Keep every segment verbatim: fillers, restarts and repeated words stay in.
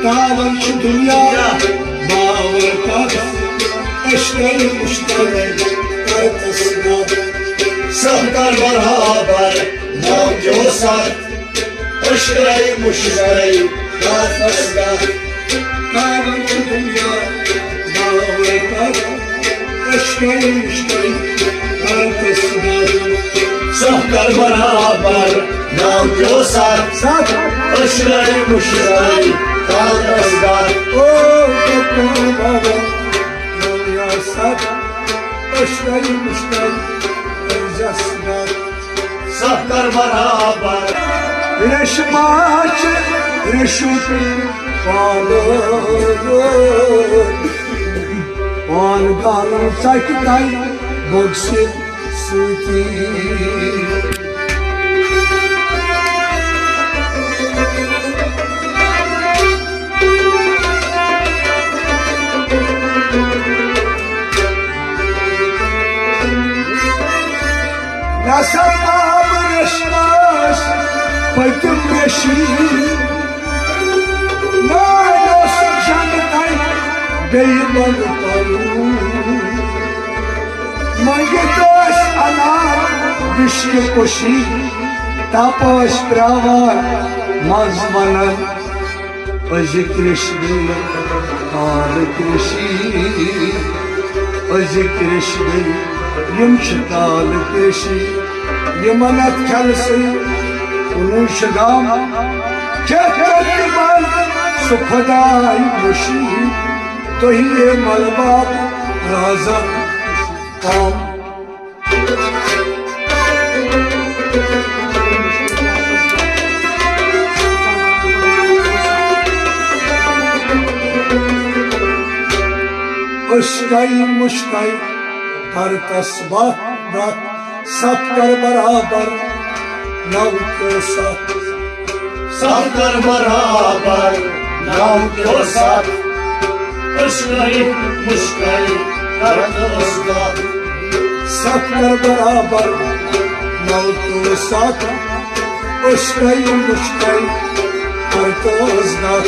تاوان چھُ دُنیا باور کَس، أسۍ کَرِ مُشتَرِ کَر تَس نار۔ سہتر برابر ناو جو سر، أسۍ کَرِ مُشتَرِ کَر تَس نار۔ تاوان چھُ دُنیا باور کَس، أسۍ کَرِ مُشتَرِ کَر تَس نار۔ سہتر برابر ناو جو سر، سر۔ أسۍ کَرِ مُشتَرِ کَر تَس نار۔ او، دُنیا باور ناو جو سر، أسۍ کَرِ مُشتَرِ کَر تَس نار۔ سہتر برابر۔ ریشما چھِ ریشُک پالان، پان گالُن ژَکہِ تَلہِ بۄکسہِ سۭتی۔ نثر باب رشتس پٔتِم رشی، ناے اوسُکھ جنتَے بیٚیہِ منٛگہٕ پَرُن۔ منٛگِتھ ٲسۍ اَنان وِشکہِ کُشی، تَپھ ٲسۍ پرٛاوان منٛز وَنان۔ أزِکۍ ریٚشۍ گٔے تالہٕ کریشی، أزِکۍ ریٚشۍ گٔے، یِم چھِ تالہٕ کریشی۔ یِمن اَتھ کھٮ۪لہٕ سۭتۍ کُنُے چھُ غم، کھٮ۪تھ کھٮ۪تھ تِمن سُہ خۄداے مُشی۔ تُہی یے ملباب رازا کم۔ أشکے مُشکے کر تسبح رکھ، ستھ کر برابر نو تہٕ ستھ۔ ستھ کر برابر نو تہٕ ستھ۔ أشکے مُشکے کر تسبح۔ ستھ کر برابر نو تہٕ ستھ۔ أشکے مُشکے کر تسبح۔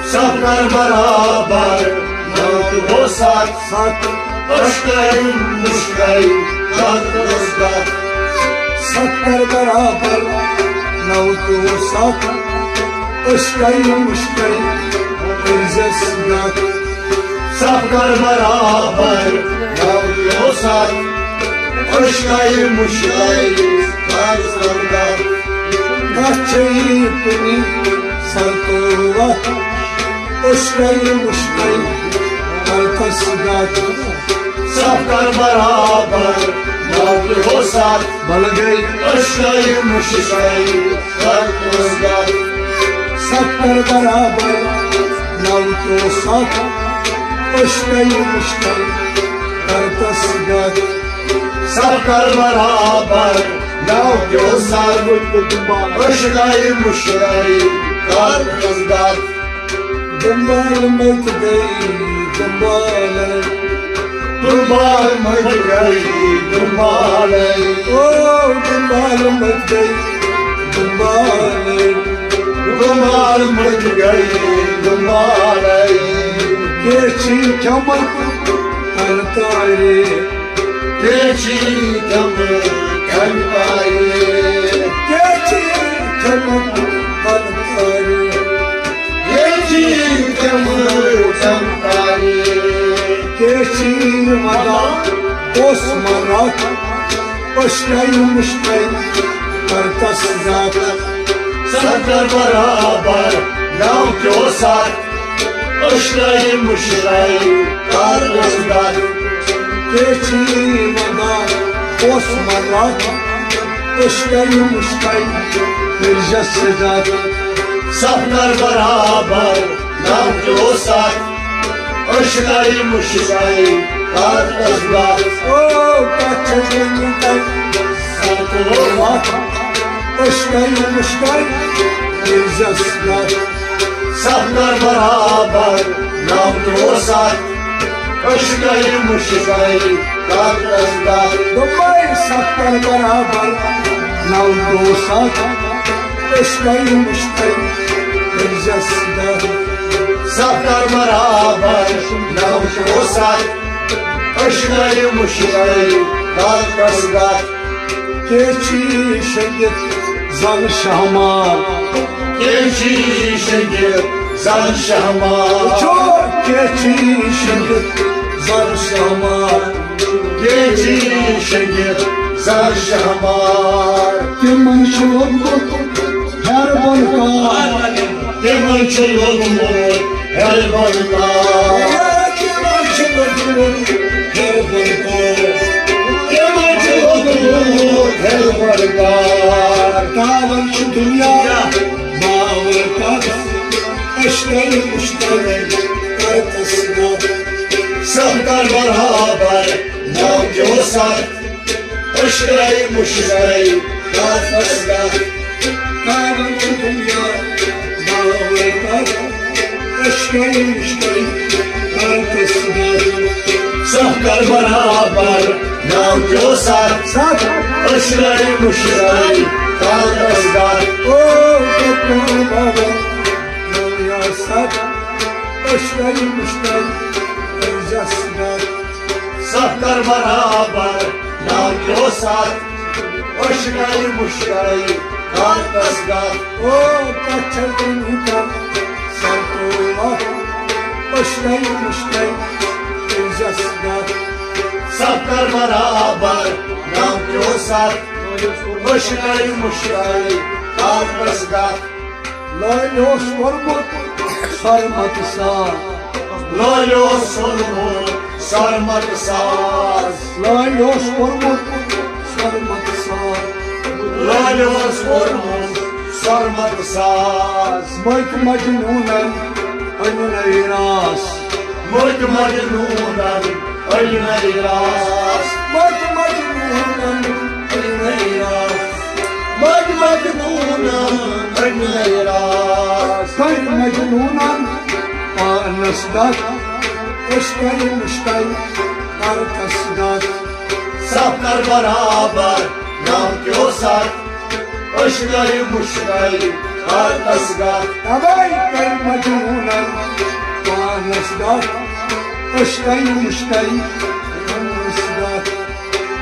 ستھ کر برابر نو تہٕ ستھ۔ ستھ۔ أشکے مُشکے کر تسبح۔ ستھ کر برابر نو تہٕ ستھ۔ أشکے مُشکے کٔرزٮ۪س گتھ۔ ستھ کر برابر نو تہٕ ستھ۔ أشکے مُشکے کر تسبح۔ کتھ چھے کُنی سر تہٕ وتھ، أشکے مُشکے کر تسبح۔ ستھ کر برابر نو تہٕ ستھ۔ بلہٕ گٔے۔ أشکے مُشکے کر تسبح۔ ستھ کر برابر نو تہٕ ستھ۔ أشکے مُشکے کر تسبح۔ ستھ کر برابر نو تہٕ ستھ۔ أشکے مُشکے کر تسبح۔ دُمبال مٔتۍ گٔے دُمبالے۔ دُمبال مٔتۍ گٔے دُمبالے۔ او، دُمبال مٔتۍ گٔے دُمبالے۔ دُمبال مٔتۍ گٔے دُمبالے۔ کیچی کھٮ۪مہٕ تَلہٕ تارِ۔ کیچی کھٮ۪مہٕ تَلہٕ تارِ۔ کیچی کھٮ۪مہٕ تَلہٕ تارِ۔ کیچی کھٮ۪مہٕ تَلہٕ تارِ۔ کیچی وَدان اوس مَرَکھ، أشکے مُشکے کر تسبح۔ ستھ کر برابر نو تہٕ ستھ۔ أشکے مُشکے کر تسبح۔ کیچی وَدان اوس مَرَکھ، أشکے مُشکے کٔرزٮ۪س گتھ۔ ستھ کر برابر نو تہٕ ستھ۔ أشکے مُشکے کر تسبح۔ او، کتھ چھے کُنی سر تہٕ وتھ، أشکے مُشکے کٔرزٮ۪س گتھ۔ ستھ کر برابر نو تہٕ ستھ۔ أشکے مُشکے کر تسبح۔ دوٚپمَے ستھ کر برابر نو تہٕ ستھ۔ أشکے مُشکے کٔرزٮ۪س گتھ۔ ناو چھُ وسعت، أشکَے مُشکَے، کاکَس گَتھ۔ کیچی شٔنگِتھ زَن شہمار۔ کیچی شٔنگِتھ زَن شہمار۔ وٕچھو، کیچی شٔنگِتھ زَن شہمار۔ کیچی شٔنگِتھ زَن شہمار۔ تِمَن چھُ لوٚگمُت ہیرٕ بۄن کار۔ تِمَن چھُ لوٚگمُت ہیرٕ بۄن کار۔ تِمَن چھُ لوٚگمُت ہیرٕ بۄن کار۔ تِمَن چھُ لوٚگمُت ہیرٕ بۄن کار۔ تاوَن چھُ دُنیا باور کَس، أشکَے مُشکَے کَرتَس گَتھ۔ سَتھ کَر برابر ناو کیو سَتھ۔ أشکَے مُشکَے کَرتَس گَتھ۔ تاوَن چھُ دُنیا باور کَس، أشکَے مُشکَے کَرتَس گَتھ۔ سَتھ کَر برابر ناو کیو سَتھ۔ سَتھ۔ أشکَے مُشکَے کَرتَس گَتھ۔ او، کَتھ کَر بابا، ناو یا سَتھ۔ أشکَے مُشکَے کَرتَس گَتھ۔ سَتھ کَر برابر ناو کیو سَتھ۔ أشکَے مُشکَے کَرتَس گَتھ۔ او، کَتھ چھَس بہٕ وٕنکٮ۪ن سَر تُلان؟ أشکَے مُشکَے کَرتَس گَتھ۔ سَتھ کَر برابر ناو کیو سَتھ۔ أشکَے مُشکَے کَرتَس گَتھ۔ لٲلہِ اوس کوٚرمُت سۄرمَت ساز۔ لٲلہِ اوس کوٚرمُت سۄرمَت ساز۔ لٲلہِ اوس کوٚرمُت سۄرمَت ساز۔ لٲلہِ اوس کوٚرمُت سۄرمَت ساز۔ مٔتۍ مجنوٗنَن أنۍ نَے راس۔ مٔتۍ مجنوٗنَن أنۍ نَے راس۔ مٔتۍ مجنوٗنَن أنۍ نَے راس۔ مٔتۍ مجنوٗنَن أنۍ نَے راس۔ کٔرۍ مجنوٗنَن پانَس گَتھ، أشکَے مُشکَے کَرتَس گَتھ۔ سَتھ کَر برابر ناو کیو سَتھ۔ أشکَے مُشکَے کَرتَس گَتھ۔ تَوَے کٔرۍ مجنوٗنَن پانَس گَتھ، أشکَے مُشکَے کَرتَس گَتھ۔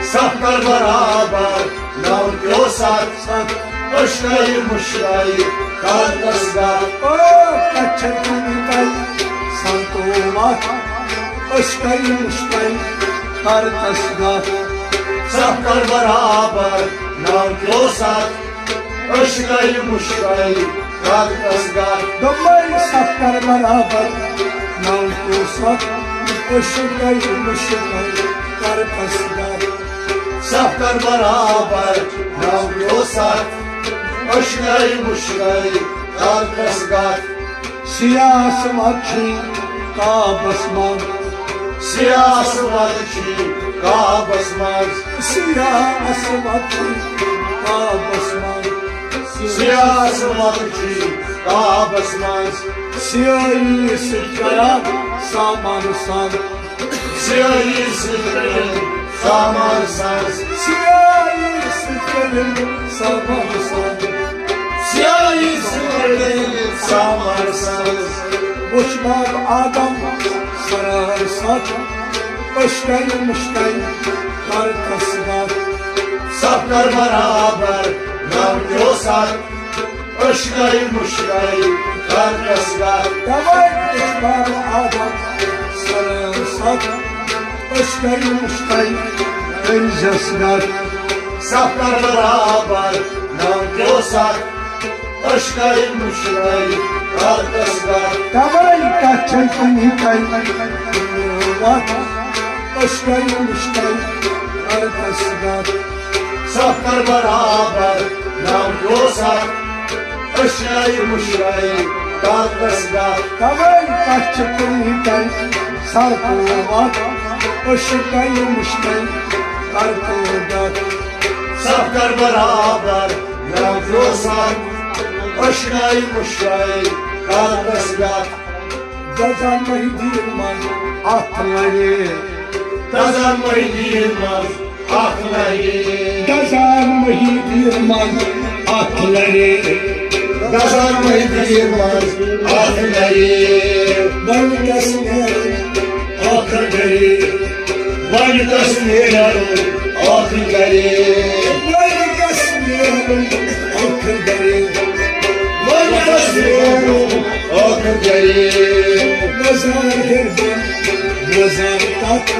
سَتھ کَر برابر ناو کیو سَتھ۔ سَتھ۔ أشکَے مُشکَے کَرتَس گَتھ۔ او، کَتھ چھَس بہٕ وٕنکٮ۪ن سَر تُلان؟ أشکَے مُشکَے کَرتَس گَتھ۔ سَتھ کَر برابر ناو کیو سَتھ۔ أشکَے مُشکَے کَرتَس گَتھ۔ دوٚپمَے سَتھ کَر برابر ناو کیو سَتھ۔ أشکَے مُشکَے کَرتَس گَتھ۔ سَتھ کَر برابر ناو کیو سَتھ۔ أشکَے مُشکَے کَرتَس گَتھ۔ سیاہ آسمان چھُے کابس منٛز۔ سیاہ آسمان چھُے کابس منٛز۔ سیاہ آسمان چھُے کابس منٛز۔ سیاہ آسمان چھُے کابس منٛز۔ سیاہی سۭتۍ کران سامان سان۔ سیاہی سۭتۍ کٔرِن سامان ساز۔ سیاہی سۭتۍ کٔرِن سامان ساز۔ سیاہی سۭتۍ کٔرِن سامان ساز۔ وُچھ باب آدم سرار ستھ، أشکَے مُشکَے کَرتَس گَتھ۔ سَتھ کَر برابر نَو کیو سَتھ۔ أشکَے مُشکَے کَرتَس گَتھ۔ تَوَے وُچھ باب آدم سرار ستھ، أشکَے مُشکَے کٔرزٮ۪س گَتھ۔ سَتھ کَر برابر نَو کیو سَتھ۔ أشکَے مُشکَے کَرتَس گَتھ۔ تَوَے کَتھ چھَے کُنہِ کَنہِ وَتھ، أشکَے مُشکَے کَرتَس گَتھ۔ سَتھ کَر برابر نَو کیو سَتھ۔ أشکَے مُشکَے کَرتَس گَتھ۔ تَوَے کَتھ چھِ کُنہِ کَنہِ سَر تہٕ وَتھ، أشکَے مُشکَے کَرتَس گَتھ۔ سَتھ کَر برابر نَو کیو سَتھ۔ أشکَے مُشکَے کَرتَس گَتھ۔ دَزان مٔہۍ دیٖن منٛز اَتھ لَرِ۔ دَزان مٔہۍ دیٖن منٛز اَتھ لَرِ۔ دَزان مٔہۍ دیٖن منٛز اَتھ لَرِ۔ دَزان مٔہۍ دیٖن منٛز اَتھ لَرِ۔ بَنٛگَس نیرَن نظر ہردم، نظر تک،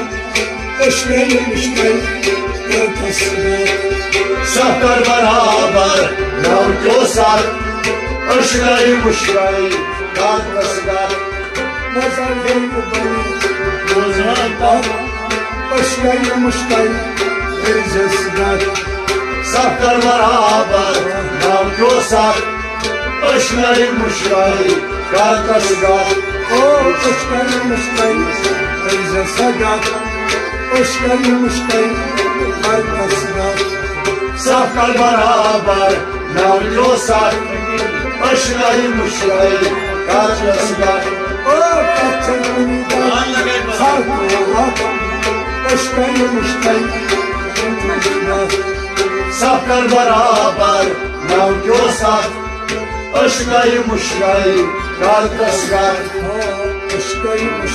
اشکل مشکل، کر تصدیق۔ سفر برابر، نو کیو سر، اشکل مشکل، کر تصدیق۔ نظر ہردم، نظر تک، اشکل مشکل، کر تصدیق۔ سفر برابر، نو کیو سر، اشکل مشکل، کر تصدیق۔ او اشکل مشکل، کر تصدیق۔ اشکل مشکل، کر تصدیق۔ سفر برابر، نو کیو سر، اشکل مشکل، کر تصدیق۔ او کچھ کُنہِ دۄہ سر کو وقت، اشکل مشکل، کر تصدیق۔ سفر برابر، نو کیو سر، اشکل مشکل، کر تصدیق۔ اشکل مشکل۔